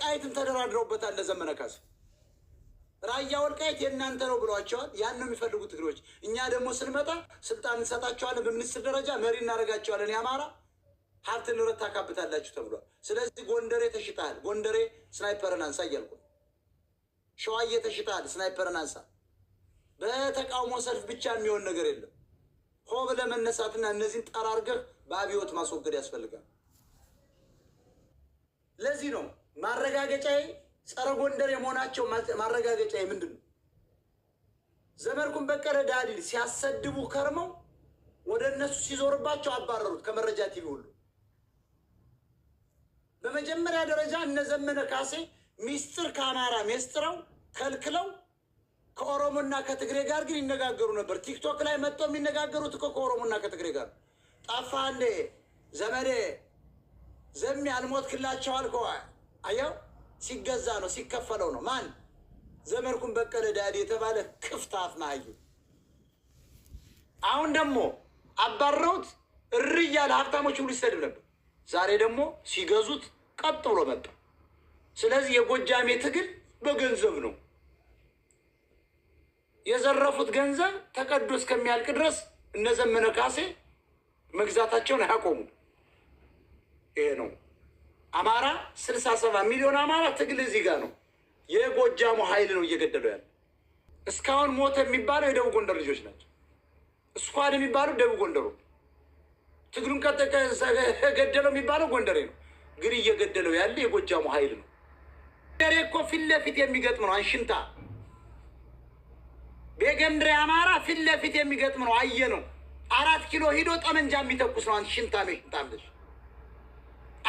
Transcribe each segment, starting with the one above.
ወልቃይትም ተደራድረውበታል። ለዘመነ ካሴ ራያ ወልቃይት የእናንተ ነው ብሏቸዋል። ያን ነው የሚፈልጉት ትግሬዎች። እኛ ደግሞ ስንመጣ ስልጣን እንሰጣቸዋለን፣ በሚኒስትር ደረጃ መሪ እናደርጋቸዋለን። የአማራ ሀብት ንብረት ታካብታላችሁ ተብሏል። ስለዚህ ጎንደሬ ተሽጠሃል፣ ጎንደሬ sniper ን አንሳ እያልኩ ነው። ሸዋዬ ተሽጠሃል፣ sniper ን አንሳ። በተቃውሞ ሰልፍ ብቻ የሚሆን ነገር የለም። ሆ ብለህ መነሳትና እነዚህን ጠራርገህ በአብዮት ማስወገድ ያስፈልጋል። ለዚህ ነው ማረጋገጫዬ ጸረ ጎንደር የመሆናቸው ማረጋገጫዬ ምንድን ነው? ዘመድኩን በቀለ ዳዲል ሲያሰድቡ ከርመው ወደ እነሱ ሲዞርባቸው አባረሩት ከመረጃ ቲቪ ሁሉ። በመጀመሪያ ደረጃ እነ ዘመነ ካሴ ሚስጥር ከአማራ ሚስጥረው ከልክለው ከኦሮሞና ከትግሬ ጋር ግን ይነጋገሩ ነበር። ቲክቶክ ላይ መጥተው የሚነጋገሩት እኮ ከኦሮሞና ከትግሬ ጋር። ጠፋ እንዴ ዘመዴ ዘሚ አልሞትክላቸው አልከው። አየው፣ ሲገዛ ነው ሲከፈለው ነው። ማን ዘመድኩን በቀለ ዳዲ የተባለ ክፍት አፍ ማዩ። አሁን ደግሞ አባረውት እሪ እያለ ሀብታሞች ሁሉ ይሰድብ ነበር። ዛሬ ደግሞ ሲገዙት ቀጥ ብሎ መጣ። ስለዚህ የጎጃሜ ትግል በገንዘብ ነው። የዘረፉት ገንዘብ ተቀዶ እስከሚያልቅ ድረስ እነ ዘመነ ካሴ መግዛታቸውን አያቆሙም። ይሄ ነው አማራ 67 ሚሊዮን አማራ ትግል እዚህ ጋር ነው። የጎጃሙ ኃይል ነው እየገደለው ያለ። እስካሁን ሞተ የሚባለው የደቡብ ጎንደር ልጆች ናቸው። ስኳድ የሚባለው ደቡብ ጎንደሩ ትግሉን ገደለው የሚባለው ጎንደሬ ነው። ግን እየገደለው ያለ የጎጃሙ ኃይል ነው። ጎንደሬ እኮ ፊት ለፊት የሚገጥም ነው። አንሽንታ ቤገምድሬ አማራ ፊት ለፊት የሚገጥም ነው። አየ ነው 4 ኪሎ ሂዶ ጠመንጃ የሚተኩስ ነው። አንሽንታ ሽንታም ልጅ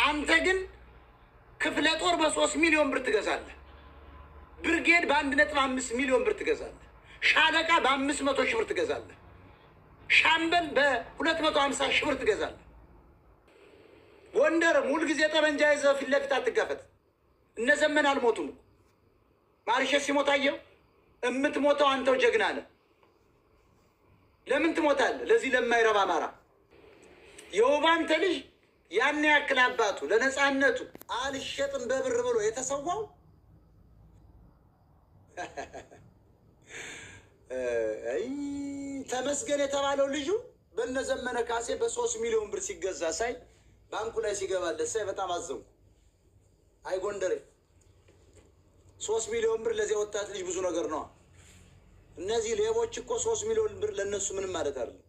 አንተ ግን ክፍለ ጦር በ3 ሚሊዮን ብር ትገዛለህ። ብርጌድ በ1.5 ሚሊዮን ብር ትገዛለህ። ሻለቃ በ500 ሺህ ብር ትገዛለህ። ሻምበል በ250 ሺህ ብር ትገዛለህ። ጎንደርም ሁልጊዜ ጠመንጃ ይዘህ ፊት ለፊት አትጋፈጥ። እነ ዘመን አልሞቱም እኮ። ማርሸት ሲሞት አየው። የምትሞተው አንተው ጀግና ነህ። ለምን ትሞታለህ? ለዚህ ለማይረባ አማራ የውባንተ ልጅ ያን ያክል አባቱ ለነፃነቱ አልሸጥም በብር ብሎ የተሰዋው አይ፣ ተመስገን የተባለው ልጁ በነ ዘመነ ካሴ በ3 ሚሊዮን ብር ሲገዛ ሳይ፣ ባንኩ ላይ ሲገባለት ሳይ በጣም አዘንኩ። አይ ጎንደሬ፣ 3 ሚሊዮን ብር ለዚያ ወጣት ልጅ ብዙ ነገር ነዋ። እነዚህ ሌቦች እኮ 3 ሚሊዮን ብር ለእነሱ ምንም ማለት አይደለም።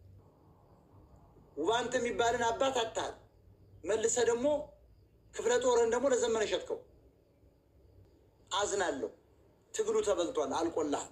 ውባንተ የሚባልን አባት አታል መልሰ ደግሞ ክፍለ ጦርን ደግሞ ለዘመነ ሸጥከው። አዝናለሁ። ትግሉ ተበልቷል፣ አልቆልሃል።